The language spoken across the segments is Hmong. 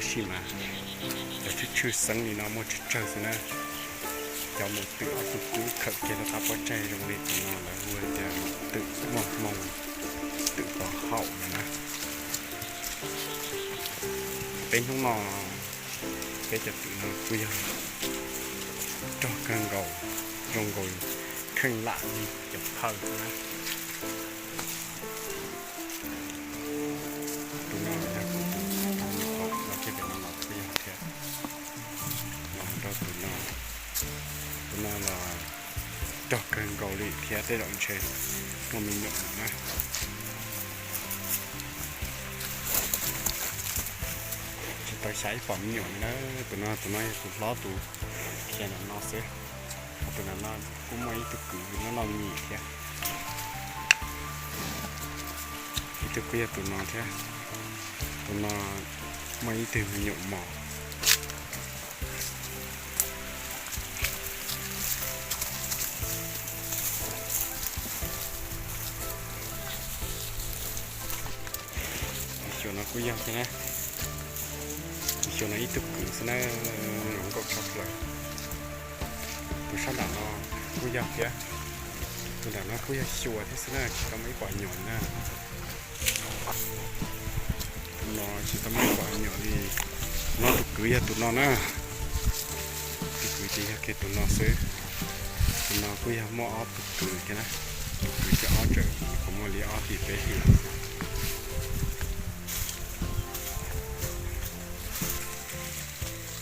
Tshwj mas cov tshwj tshwj xeeb li no muaj tsawg tsawg xwb na. Cov mus twm ob tug kub khawm kiag rau qab pob tsaig zoo li tus no lawv hu tias mus twm muaj hmoo, twm pov haum no na. Peb hnub no peb cov twm no kuj yog rog kawg nkaus, zoo nkaus kheej lam li cov phawj na. Tus no yog kuv tus me nyuam los kiag pem no los kuj yog thiab. Los rau tus no, tus no los rog kawg nkaus li thiab tej zaum ntshe muaj me nyuam no na. Tsis tau xyov ib pom me nyuam li na. Tus no, tus no yog tus hlob tus khiav ntawm no xwb. Tus ntawm no kuj muaj ib tug kwv noj noj me nyuam thiab. Ib tug kuj yog tus no thiab. Tus no muaj ib tug me nyuam mos. Tus xyuas no kuj yog thiab na. Tus xyuas no ib tug kwv xwb na, zoo nkauj tshaj plaws. Tus sab nram no kuj yog thiab. Tus nram no kuj yog xyuas thiab xwb na, tsis tau muaj ib pom nyuam li na. Tus no tsis tau muaj ib pom nyuam li. No tus kwv yog tus no na. Tus kwv ces yog kiag tus no xwb. Tus no kuj yog muaj ob tug kwv thiab na. Tus kwv ces ob tseem nyuam qhuav muaj li ob hlis peb hlis xwb.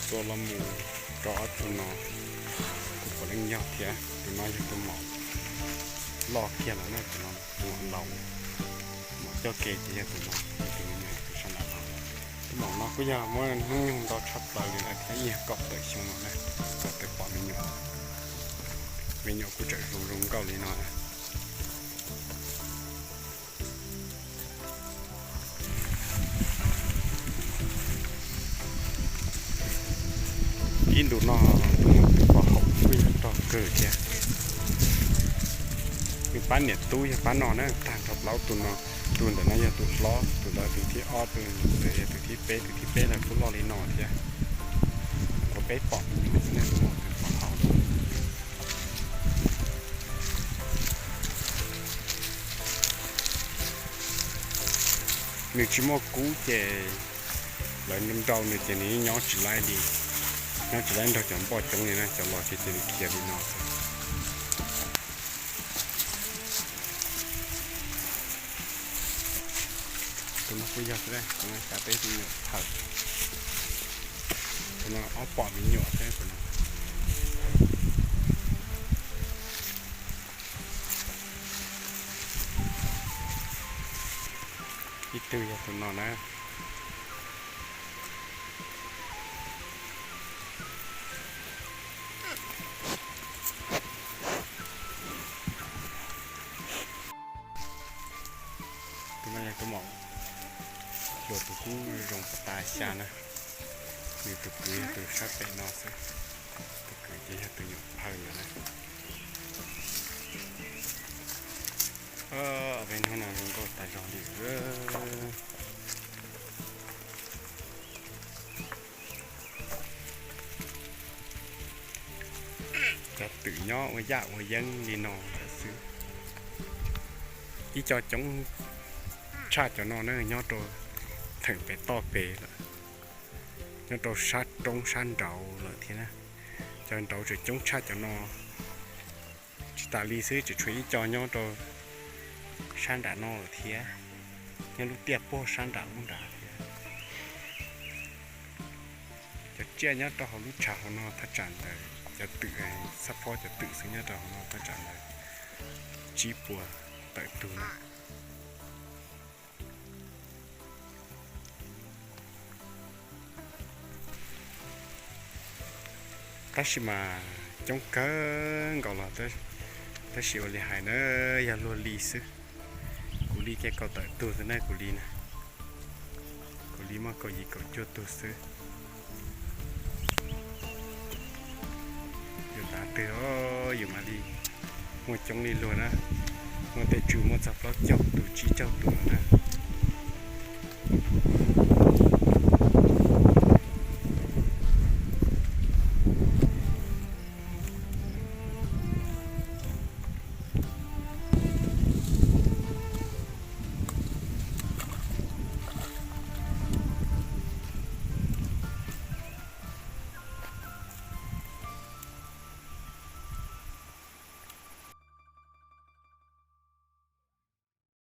Txua los mus rau ob tug no kuj puav leej yog thiab. Tus no yog tus maum loj kiag lawm na, tus no tus maum laus. Maum coj ke ces yog tus no, tus me nyuam tus sab nram no. Tus maum no kuj yog muaj hnub nyoog ntau tshaj plaws li lawm thiab, ib yam kaum tawm xyoo no na, kaum tawm pom me nyuam. Me nyuam kuj tseem zoo zoo nkauj li no na. Ib ntus no tus maum twm pov haum kuj yog rog kawg thiab. Nws pab niam tub yog pab no na, tag nrho plaub tus no. Tus ntawm no yog tus hlob, tus ntawd tus thib ob, tus ntawd yog tus thib peb, tus thib peb lawm kuj loj li no thiab. Ua peb pom me nyuam xwb na, tus maum twm pov haum. Nws tsis muaj kub ces lawv nrau nws ces nws nyob tsis laib li, nyob tsis laib nrog cov npoj coob li na, cov los ces ces nws khiav li no xwb. Tus no kuj yog xwb, xyav peb tus nyuam phawj. Tus no ob pom me nyuam xwb tus no. Ib tug yog tus no na. Tus no yog tus maum hluas tus kub zoo tas xya na. Nws tus kwv yog tus sab pem no xwb. Tus kwv ces yog tus nyuam phawj ntawd na. Peb hnub no zoo nkauj tas zog li. Cov twm nyob ua yaj ua yeeb li no lawm xwb. Ib co coob tshaj cov no na nyob rau theem pem toj pem lawm, nyob rau sab roob sab nraud lawm thiab na. Cov nraud tseem coob tshaj cov no. Tsis tas li xwb tseem tshuav ib co nyob rau sab nram no lawm thiab, nyob lub tiaj puag sab nram lub nrad thiab. Cov tsiaj nyob rau hauv lub tshav hauv no thaj tsam ntawd, cov twm, xab phob cov twm xwb nyob rau hauv no thaj tsam ntawd tsib puas tawm tug na. Tab sis mas coob kawg nkaus los, tab sis ua li hais na, yog luag li xwb, kuv li kiag kaum tawm tug xwb na, kuv li na, kuv li muaj kaum yim kaum cuaj tug xwb. Yus tav twg os yus mam li muaj coob li luag na, muaj tej tswm muaj txog plaub caug tus tsib caug tus na.